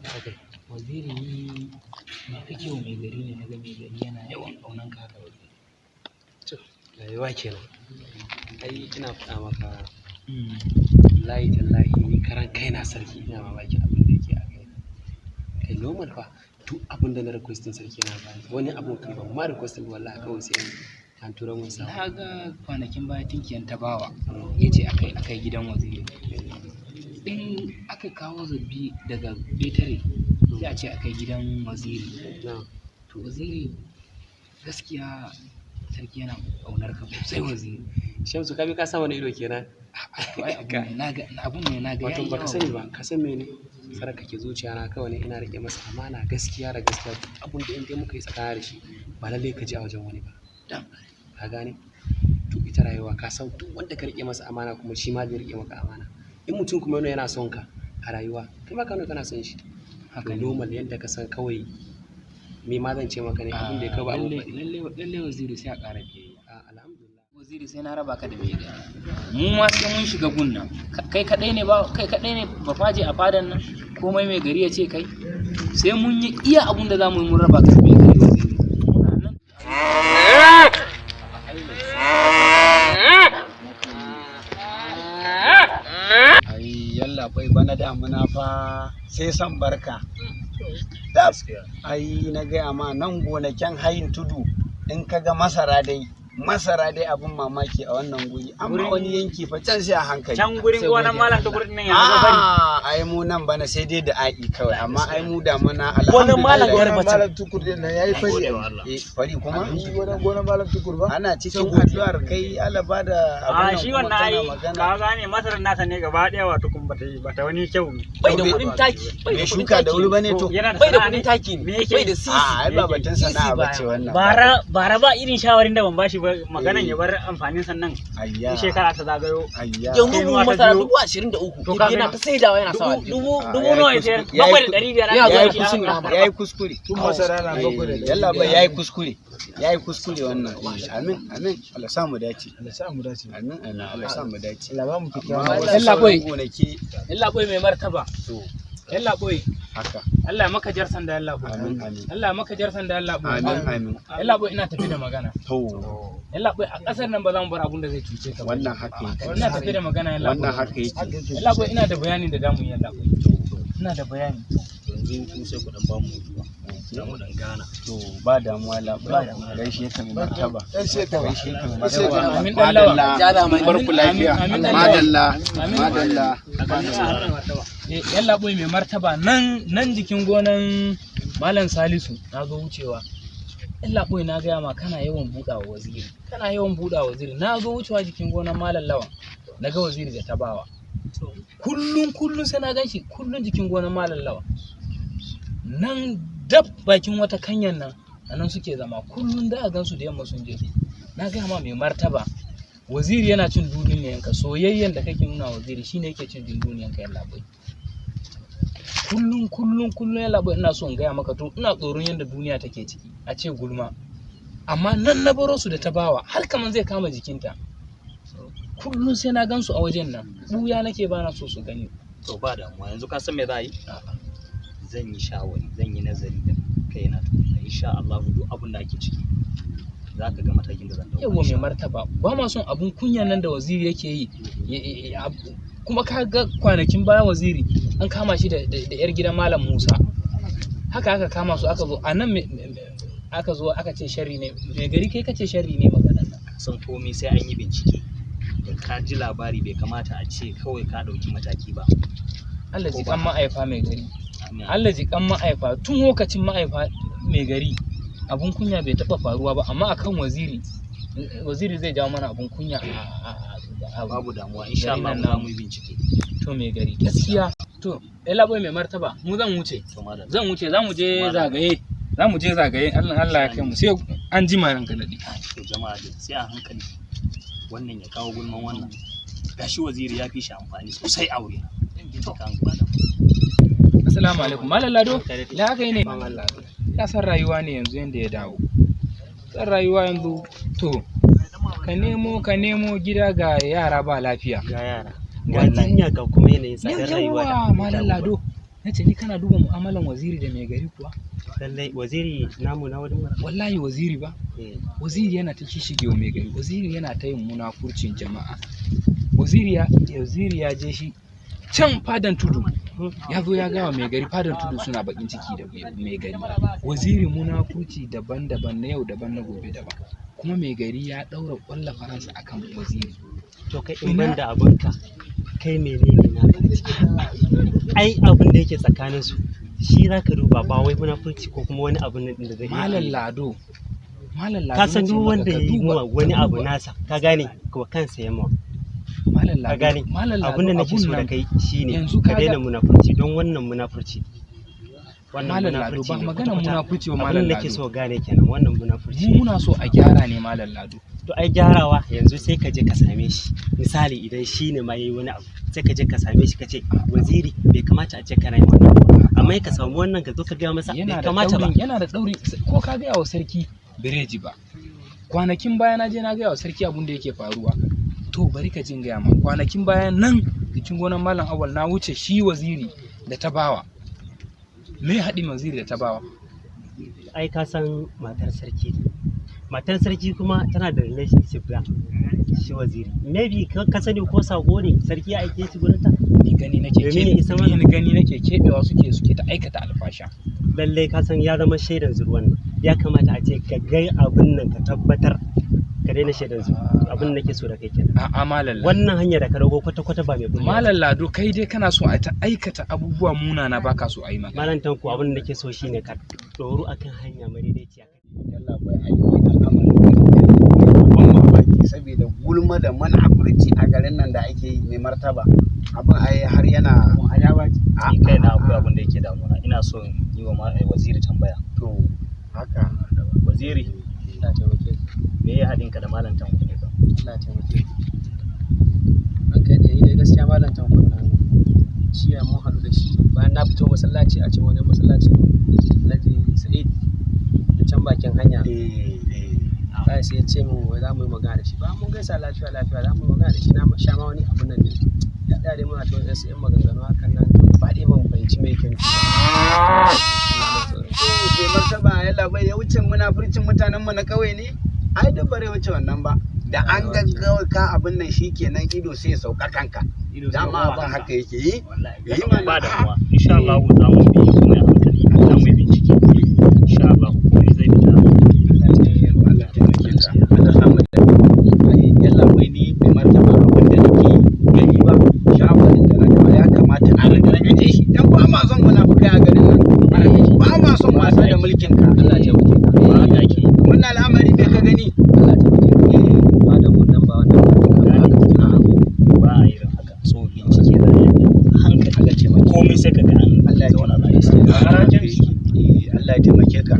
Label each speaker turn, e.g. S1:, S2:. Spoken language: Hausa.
S1: Okay.
S2: Waziri, ni me kake wa mai gari ne? Naga mai gari yana yawan ƙaunan ka haka, waziri.
S1: To, rayuwa kenan. Ai ina faɗa maka, wallahi tallahi ni karan kaina sarki ina mamakin abin da yake a kaina. Kai, normal fa, duk abin da na requesting sarki yana bani. Wani abun kai ban ma requesting ba, wallahi kawai sai an turo mun sako.
S2: Na ga kwanakin baya tinkiyan Tabawa ya ce akai gidan waziri. In aka kawo zabbi daga ƙetare, sai a ce akai gidan waziri.
S1: Na.
S2: To waziri, gaskiya sarki yana ƙaunar ka sosai, waziri.
S1: Shamsu, ka bi ka sa wani ido kenan.
S2: To ai abun ne naga, abun ne naga
S1: Wato
S2: yayi
S1: baka
S2: yawa.
S1: sani ba, ka san mene? Sarkake zuciya na kawai ne, ina rike masa amana gaskiya da gaskiya. Duk abun da in dai muka yi tsakanin da shi, ba lallai ka ji a wajen wani ba.
S2: Dan.
S1: Ka gane? To ita rayuwa, ka san duk wanda ka rike masa amana kuma shi ma zai rike maka amana. In mutum kuma yana son ka a rayuwa, kai ma ka nuna kana son shi.
S2: Haka
S1: To
S2: ne.
S1: normal, yanda ka san kawai me ma zan ce maka ne, abin da ya kawai ba abun
S2: Lalle
S1: faɗi.
S2: lalle lalle waziri, sai a ƙara biyayya.
S1: Ah, alhamdulillah.
S2: Waziri, sai na raba ka da mai gari. Mu ma sai mun shiga gun nan. Kai kaɗai ne ba, kai kaɗai ne ba faje a fadan nan, komai mai gari ya ce kai. Sai mun yi iya abun da za mu yi mun raba ka da mai gari, waziri. Muna nan.
S3: Ai yallaɓai, bana damuna fa sai san barka. Tab! Ai na gaya ma, nan gonakin hayin tudu in ka ga masara dai, masara dai abin mamaki a wannan guri, amma wani yanki fa can sai a hankali.
S4: Can gurin gonan malam Tukur din nan ya ga fari.
S3: Ah, ai mu nan bana sai dai da a'i kawai, amma ai mu damuna
S4: Gonan malam
S3: alhamdulillah.
S4: Garba can.
S5: Malam Tukur din nan yayi fari.
S3: Eh, fari kuma.
S5: Gonan malam Tukur ba.
S3: Ana cikin addu'ar kai Allah bada abin
S4: A
S3: nan
S4: shi
S3: kuma
S4: wannan
S3: kana
S4: ai
S3: magana.
S4: ka gane masarar nasa ne gaba daya, wato kun bata wani kyau.
S6: Bai da kuɗin taki, bai
S3: Bai
S6: da kuɗin
S3: shuka da
S6: taki.
S3: wuri bane to.
S4: Yana da
S6: Bai da
S4: sana'a
S6: kuɗin
S4: ne?
S6: taki
S4: Me
S6: ne,
S4: yake?
S6: bai da sisi.
S3: A ai ba batun sana'a
S4: Sisi
S3: bace wannan.
S4: Bara ba irin shawarin da ban bashi ba, maganan ya bar amfanin sannan
S3: Ayya.
S4: in shekara ta zagayo.
S3: Ayya.
S6: Yanzu
S4: Kai
S6: buhun
S4: ma ta
S6: masara
S4: biyo.
S6: 23,000
S4: To ka
S6: yana
S4: gani.
S6: ta saidawa, yana sawa.
S4: Dubu
S3: Ah,
S4: dubu
S3: yayi
S4: nawa ya sayar?
S3: kuskure. Yayi
S4: 7,500
S6: Yana zuwa
S4: aka
S6: kusin
S4: aka
S6: nama.
S4: karba.
S3: Yayi kuskure.
S5: Tun masara na 700.
S3: Yalla bai, yayi kuskure. Yayi kuskure wannan. Amin amin. Allah sa mu dace.
S5: Allah sa mu dace.
S3: Amin amin. Allah sa mu dace.
S5: Allah ba mu
S3: Amma
S5: kyakkyawan
S3: wasu
S2: Yalla
S3: sauran
S2: bai.
S3: gonaki
S2: Yallaɓai mai martaba.
S3: To
S2: Yallaɓai.
S3: haka.
S2: Allah maka jar sanda, yallaɓai.
S3: Amin amin.
S2: Allah maka jar sanda, yallaɓai.
S3: Amin amin.
S2: Yallaɓai, ina tafi da magana.
S3: To
S2: Yallaɓai, a ƙasar nan ba za mu bar abun da zai cuce ka ba.
S3: wannan haka yake.
S2: Ina tafi da magana, yallaɓai.
S3: Wannan haka yake.
S2: Yallaɓai, ina da bayanin da damu, yallaɓai. Ina da bayani.
S7: Yanzu ku sai ku dan bamu ruwa za mu dan gana.
S3: To ba damuwa labai. Gaishe ka mai martaba.
S5: Gaishe ka.
S3: Gaishe ka mai
S5: Gaishe ka.
S3: martaba.
S2: Amin dan lawan.
S3: Madalla. Mun bar ku lafiya.
S2: Amin, amin.
S3: Madalla.
S2: Amin.
S3: Madalla.
S2: Eh, yallaɓai mai martaba, nan nan jikin gonan Malam Salisu na zo wucewa. Yallaɓai, na gaya ma kana yawan buɗawa waziri. Kana yawan buɗawa waziri. Na zo wucewa jikin gonan Malam Lawan. Na ga waziri da Tabawa. Kullum kullum sai na gan shi kullum jikin gonan Malam Lawan. Nan dab bakin wata kanyan nan, a nan suke zama kullum, da a gansu da yamma sun je su. Na gaya ma mai martaba, waziri yana cin duniyanka. Soyayyen da kake nuna waziri shine yake cin duniyanka, yallaɓai. Kullum kullum kullum, yallaɓai, ina so in gaya maka, to ina tsoron yadda duniya take ciki a ce gulma, amma nan na baro su da Tabawa har kaman zai kama jikinta. Kullum sai na gansu a wajen nan, ɓuya nake, bana so su gani.
S7: To ba damuwa, yanzu ka san me za a yi? Zan yi shawari, zan yi nazari da kaina tukunna. Insha Allah duk abin da ake ciki za ka ga matakin da zan dauka.
S2: Yawwa mai martaba, ba ma son abun kunya nan da waziri yake yi. Kuma ka ga kwanakin baya waziri an kama shi da yar gidan Malam Musa. Haka aka kama su, aka zo a nan aka zo aka ce sharri ne mai gari, kai kace sharri ne maganan nan.
S7: San komai sai an yi bincike. Da ka ji labari bai kamata a ce kawai ka ɗauki mataki ba.
S2: Allah
S7: Ko
S2: ji
S7: ba
S2: kan ma'aifa mai gari.
S7: Amin.
S2: Allah ji kan ma'aifa, tun lokacin ma'aifa mai gari abun kunya bai taba faruwa ba, amma akan waziri, waziri zai jawo mana abun kunya a
S7: Babu damuwa, insha
S2: garin
S7: Allah
S2: nan
S7: za
S2: namu.
S7: mu yi bincike.
S2: To mai gari, gaskiya to yallaɓai mai martaba, mu zan wuce.
S7: To madalla.
S2: Zan wuce, za mu je zagaye, za mu je zagaye. Allah Allah ya kai mu, sai an jima, ranka daɗe.
S7: To jama'a dai sai a hankali, wannan ya kawo gulman wannan, gashi waziri ya fi shi amfani sosai a wurina. To kan ba da
S2: Assalamu alaikum, Malam Lado. La haka ne, ka san rayuwa ne yanzu yanda ya dawo, san rayuwa yanzu, to ka nemo gida, ga yara ba lafiya.
S8: Ga yara, ga
S2: Wallahi.
S8: jinya, ga kuma yanayin tsadar rayuwa da
S2: Yawa, Malam Lado. Na ce ni kana duba mu'amalan waziri da mai gari kuwa?
S4: Lallai waziri namu na wajen mara.
S2: Wallahi waziri ba. Waziri yana ta shishige wa mai gari, waziri yana ta yin munafurcin jama'a. Waziri ya je shi can fadan tudu ya zo ya gawa mai gari, fadan tudu suna bakin ciki da mai gari. Waziri munafurci daban-daban, na yau daban na gobe daban, kuma mai gari ya daura kwalla faransa akan waziri.
S4: To kai in ban da abinka, kai menene naka? Ai abin da yake tsakanin su shi za ka duba, ba wai munafurci ko kuma wani abu nan da zai
S2: Malam Lado, Malam Lado,
S4: Ka san
S2: nace
S4: duk
S2: maka
S4: wanda
S2: ka
S4: ya yi
S2: duba-
S4: wa wani
S2: ka
S4: abu
S2: duba.
S4: nasa, ka gane, ko kansa ya mawa.
S2: Malam
S4: Ka
S2: Lado,
S4: gane,
S2: Malam Lado,
S4: abin da nake
S2: abun
S4: so da
S2: nan
S4: kai shine
S2: yanzu
S4: ka
S2: kaga-
S4: daina munafurci, don wannan munafurci, wannan
S2: Malam Lado,
S4: munafurci
S2: ba
S4: ne
S2: maganar
S4: kwata-kwata.
S2: munafurci ba,
S4: Abin
S2: Malam
S4: da nake
S2: Lado.
S4: so gane kenan, wannan munafurci.
S2: Mu muna so a gyara ne, Malam Lado.
S4: To ai gyarawa yanzu sai ka je ka same shi, misali idan shi ne ma yayi wani abu, sai ka je ka same shi ka ce waziri bai kamata a ce kana yin wannan abu ba, amma ka samu wannan ka zo ka gaya masa bai
S2: Yana da
S4: kamata ba.
S2: daurin, yana da daurin, ko ka gaya wa sarki bireji ba. Kwanakin baya na je na gaya wa sarki abun da yake faruwa. To bari ka jin gaya ma, kwanakin baya nan bikin gonan Malam Awal na wuce shi waziri da tabawa. Me haɗin waziri da tabawa?
S4: Ai ka san matar sarki ne. Matar sarki kuma tana da relationship da shi waziri, maybe ka sani ko sako ne sarki ya aike shi gurin ta.
S2: Ni gani nake
S4: Domin ya isa mana.
S2: Ni gani nake keɓewa suke suke ta aikata alfasha.
S4: Lallai ka san ya zama shaidan zuruwan nan, ya kamata a ce ka ga abin nan ka tabbatar, ka daina shaidan zuru. Abin da nake so da kai kenan.
S2: A'a, Malam Lado.
S4: Wannan hanya da ka rago kwata-kwata ba mai bullewa.
S2: Malam Lado, kai dai kana so a ta aikata abubuwa munana, baka so a yi magana.
S4: Malam Tanko, abin da nake so shine ka ɗoru akan hanya madaidaiciya.
S3: Yalla bai, an yi al'amarin garin ban mamaki saboda gulma da munafurci a garin nan da ake yi, mai martaba. Abin ai har yana
S7: Ni kaina akwai abin da yake damuna, ina so in yi wa waziri tambaya.
S3: To haka.
S7: Waziri,
S1: Allah ya taimake ka.
S7: me ya haɗin ka da Malam Tanko ne ka?
S1: Allah ya taimake ka. Ranka da dai gaskiya Malam Tanko nan jiya mun haɗu da shi bayan na fito masallaci a can wajen masallacin Alhaji Sa'id a can bakin hanya.
S3: Eh eh.
S1: Wallahi sai ya ce min wai za mu yi magana da shi, ba mun gaisa lafiya lafiya, za mu yi magana da shi, na sha ma wani abun nan ne ya tsaya dai muna ta wasu 'yan maganganu hakan nan, to gaba ɗaya ban fahimci me yake nufi ba.
S3: Mai martaba, yalla bai, ya wuce munafurcin mutanen mu na kauye ne, ai duk bare wuce wannan ba. Da an gaggawa ka abin nan shikenan, ido sai ya sauka kanka. Dama abin haka yake yi.
S7: Wallahi
S3: Yi mana.
S7: ba damuwa, insha Allah za mu bi komai a hankali, za mu yi bincike, insha Allah komai zai fita.
S3: Allah taimake ka, Allah sa mu da ai. Yalla bai, ni mai martaba, abin da nake gani ba, shawarin da na gaba, ya kamata a rage shi, dan ba ma son munafukai a garin nan, ba ma son wasa da mulkin ka.
S1: Allah ya taimake ka.
S7: Ba haka ake yi.
S3: Wannan al'amari me ka gani?
S1: Allah ya taimake ka. Ba da mun nan ba wannan ba haka take ba.
S7: Ba a irin haka, so bincike za a yi a hankali, komai sai ka ga an
S3: Allah ya
S7: zauna
S3: taimake
S7: lafiya.
S3: ka. Eh, Allah ya taimake ka.